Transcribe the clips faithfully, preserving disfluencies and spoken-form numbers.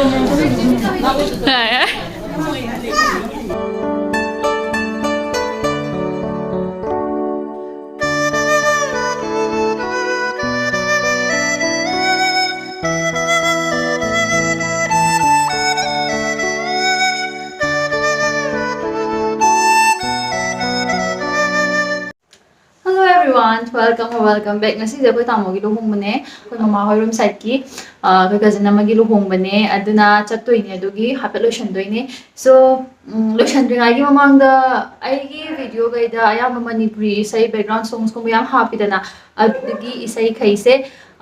ꯌꯥꯔꯦ, ꯌꯥꯔꯦ꯫ Hello everyone, welcome or welcome back. ꯉꯁꯤꯁꯦ ꯑꯩꯈꯣꯏ ꯇꯥꯃꯣꯒꯤ ꯂꯨꯍꯣꯡꯕꯅꯦ, ꯑꯩꯈꯣꯏ ꯃꯃꯥ ꯍꯣꯏꯔꯣꯝ ꯁꯥꯏꯠꯀꯤ, ꯑ, ꯑꯩꯈꯣꯏ ꯀꯖꯤꯟ ꯑꯃꯒꯤ ꯂꯨꯍꯣꯡꯕꯅꯦ, ꯑꯗꯨꯅ ꯆꯠꯇꯣꯏꯅꯦ, ꯑꯗꯨꯒꯤ ꯍꯥꯏꯐꯦꯠ ꯂꯣꯏꯁꯟꯗꯣꯏꯅꯦ꯫ So, ꯎꯝ, ꯂꯣꯏꯁꯟꯗ꯭ꯔꯤꯉꯩꯒꯤ ꯃꯃꯥꯡꯗ ꯑꯩꯒꯤ ꯚꯤꯗꯤꯑꯣꯈꯩꯗ ꯑꯌꯥꯝꯕ ꯃꯅꯤꯄꯨꯔꯤ ꯏꯁꯩ background songsꯀꯨꯝꯕ ꯌꯥꯝ ꯍꯥꯞꯄꯤꯗꯅ, ꯑꯗꯨꯒꯤ ꯏꯁꯩꯈꯩꯁꯦ,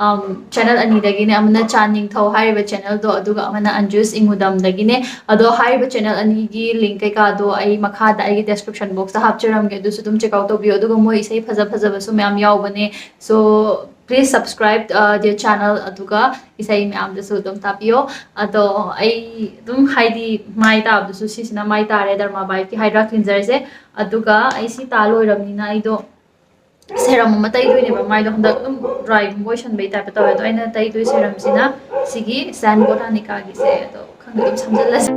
ꯎꯝ, ꯆꯦꯅꯦꯜ ꯑꯅꯤꯗꯒꯤꯅꯦ, ꯑꯃꯅ ꯆꯥꯟ ꯅꯤꯡꯊꯧ ꯍꯥꯏꯔꯤꯕ ꯆꯦꯅꯦꯜꯗꯣ, ꯑꯗꯨꯒ ꯑꯃꯅ ꯑꯟꯖꯨꯁ ꯏꯉꯨꯗꯝꯗꯒꯤꯅꯦ꯫ ꯑꯗꯣ ꯍꯥꯏꯔꯤꯕ ꯆꯦꯅꯦꯜ ꯑꯅꯤꯒꯤ ꯂꯤꯡ ꯀꯩꯀꯥꯗꯣ ꯑꯩ ꯃꯈꯥꯗ ꯑꯩꯒꯤ description boxꯇ ꯍꯥꯞꯆꯔꯝꯒꯦ, ꯑꯗꯨꯁꯨ ꯑꯗꯨꯝ check out ꯇꯧꯕꯤꯌꯣ꯫ ꯑꯗꯨꯒ ꯃꯣꯏ ꯏꯁꯩ ꯐꯖ ꯐꯖꯕꯁꯨ ꯃꯌꯥꯝ ꯌꯥꯎꯕꯅꯦ꯫ So, please subscribe, uh, their channel, ꯑꯗꯨꯒ ꯏꯁꯩ ꯃꯌꯥꯝꯗꯁꯨ ꯑꯗꯨꯝ ꯇꯥꯕꯤꯌꯣ꯫ ꯑꯗꯣ ꯑꯩ ꯑꯗꯨꯝ, ꯍꯥꯏꯗꯤ, ꯃꯥꯏ ꯇꯥꯕꯗꯨꯁꯨ ꯁꯤꯁꯤꯅ ꯃꯥꯏ ꯇꯥꯔꯦ, Derma Byteꯀꯤ Hydra Cleanserꯁꯦ꯫ ꯑꯗꯨꯒ ꯑꯩ ꯁꯤ ꯇꯥ ꯂꯣꯏꯔꯕꯅꯤꯅ ꯑꯩꯗꯣ serum ꯑꯃ ꯇꯩꯗꯣꯏꯅꯦꯕ꯫ ꯃꯥꯏꯗꯣ ꯍꯟꯗꯛ ꯑꯗꯨꯝ dryꯒꯨꯝꯕ ꯑꯣꯏꯁꯟꯕꯩ typeꯇ ꯇꯧꯋꯦ꯫ ꯑꯗꯣ ꯑꯩꯅ ꯇꯩꯗꯣꯏ serumꯁꯤꯅ ꯁꯤꯒꯤ San Botanicalꯒꯤꯁꯦ꯫ ꯑꯗꯣ ꯈꯪꯗꯦ, ꯑꯗꯨꯝ ꯁꯝꯖꯜꯂꯁꯦ꯫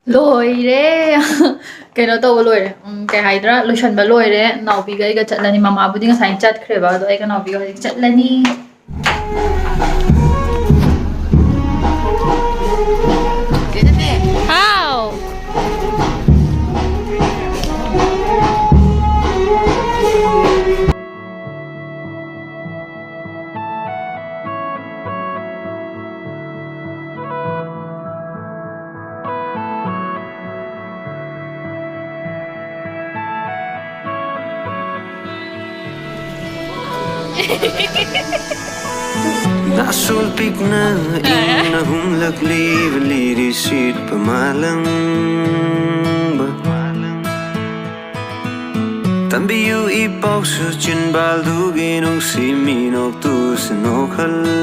ꯂꯣꯏꯔꯦ꯫ ꯀꯩꯅꯣ ꯇꯧꯕ ꯂꯣꯏꯔꯦ꯫ ꯎꯝ, ꯀꯩ ꯍꯥꯏꯗ꯭ꯔꯥ, ꯂꯣꯏꯁꯟꯕ ꯂꯣꯏꯔꯦ꯫ ꯅꯥꯎꯕꯤꯒ ꯑꯩꯒ ꯆꯠꯂꯅꯤ꯫ ꯃꯃꯥꯕꯨꯗꯤ ꯉꯁꯥꯏ ꯆꯠꯈ꯭ꯔꯦꯕ, ꯑꯗꯣ ꯑꯩꯒ ꯅꯥꯎꯕꯤꯒ ꯍꯧꯖꯤꯛ ꯆꯠꯂꯅꯤ꯫ ꯍꯥꯎ꯫ ꯅꯥꯁꯨꯜ ꯄꯤꯛꯅ ꯏꯪꯅ ꯍꯨꯝꯂꯛꯂꯤꯕ ꯂꯤꯔꯤ ꯁꯤꯠꯄ ꯃꯥꯂꯪꯕ꯫ ꯇꯝꯕꯤꯌꯨ ꯏꯄꯥꯎꯁꯨ ꯆꯤꯟꯕꯥꯜꯗꯨꯒꯤ ꯅꯨꯡꯁꯤ ꯃꯤꯅꯣꯛꯇꯨꯁꯨ ꯅꯣꯛꯍꯜꯂꯝꯃꯨ꯫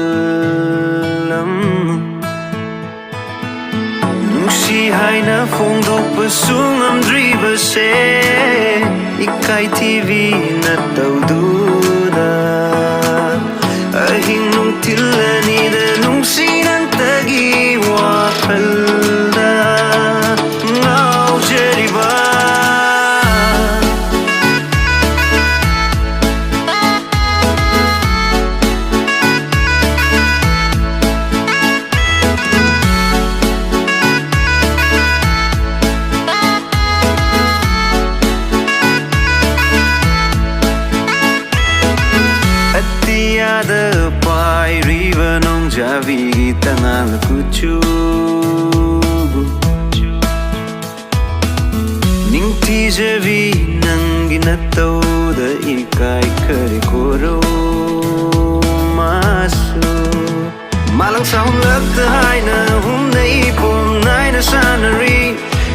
ꯅꯨꯡꯁꯤ ꯍꯥꯏꯅ ꯐꯣꯡꯗꯣꯛꯄꯁꯨ ꯉꯝꯗ꯭ꯔꯤꯕꯁꯦ ꯏꯀꯥꯏ ꯊꯤꯕꯤ ꯅꯇꯧꯗꯨꯗ꯫ ꯑꯍꯤꯡ ꯅꯨꯡꯊꯤꯜ ꯑꯅꯤꯗ ꯅꯨꯡꯁꯤ ꯅꯪꯇꯒꯤ ꯋꯥꯈꯜꯗ ꯉꯥꯎꯖꯔꯤꯕ꯫ ꯑꯇꯤꯌꯥꯗ ꯄꯥꯏꯔꯤꯕ ꯅꯣꯡꯖꯥꯕꯤꯒꯤ ꯇꯉꯥꯡ ꯀꯨꯆꯨꯕꯨ ꯅꯤꯡꯊꯤꯖꯕꯤ ꯅꯪꯒꯤ ꯅꯇꯧꯗ ꯏꯀꯥꯏ ꯈꯔꯦ ꯀꯣꯔꯧ ꯃꯥꯁꯨ꯫ ꯃꯥꯂꯪ ꯁꯥꯍꯨꯝꯂꯛꯇ ꯍꯥꯏꯅ ꯍꯨꯝꯅ ꯏꯄꯣꯝ ꯅꯥꯏꯅ ꯁꯥꯟꯅꯔꯤ꯫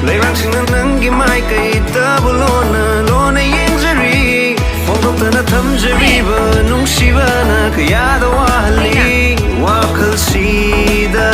ꯂꯩꯔꯥꯡꯁꯤꯡꯅ ꯅꯪꯒꯤ ꯃꯥꯏꯀꯩꯗꯕꯨ ꯂꯣꯟꯅ ꯂꯣꯟꯅ ꯌꯦꯡꯖꯔꯤ꯫ ꯐꯣꯡꯗꯣꯛꯇꯅ ꯊꯝꯖꯔꯤꯕ ꯅꯨꯡꯁꯤꯕꯅ ꯀꯌꯥꯗ ꯋꯥꯍꯜꯂꯤ ꯋꯥꯈꯜꯁꯤꯗ꯫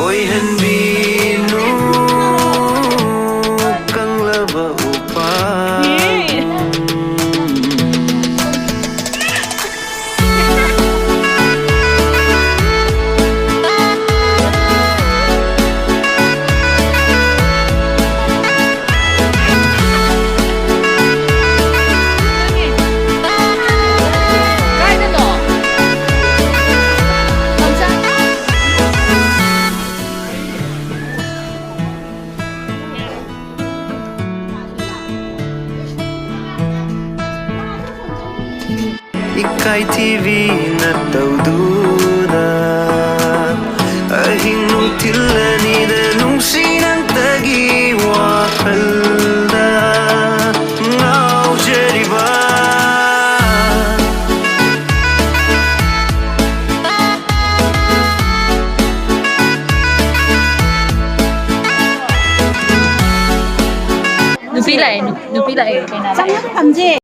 ꯑꯣꯏꯍꯟꯕꯤꯅꯨ ꯀꯪꯂꯕ ꯎꯄꯥꯜ꯫ ꯏꯀꯥꯏ ꯊꯤꯕꯤꯅ ꯇꯧꯗꯨꯅ ꯑꯍꯤꯡ ꯅꯨꯡꯊꯤꯜ ꯑꯅꯤꯗ ꯅꯨꯡꯁꯤ ꯅꯪꯇꯒꯤ ꯋꯥꯈꯜꯗ ꯉꯥꯎꯖꯔꯤꯕ꯫ ꯅꯨꯄꯤ ꯂꯥꯛꯑꯦ, ꯅꯨ-, ꯅꯨꯄꯤ ꯂꯥꯛꯑꯦ, ꯀꯩꯅꯣ ꯂꯥꯛꯑꯦ꯫ ꯆꯪꯉꯛꯐꯝꯁꯦ꯫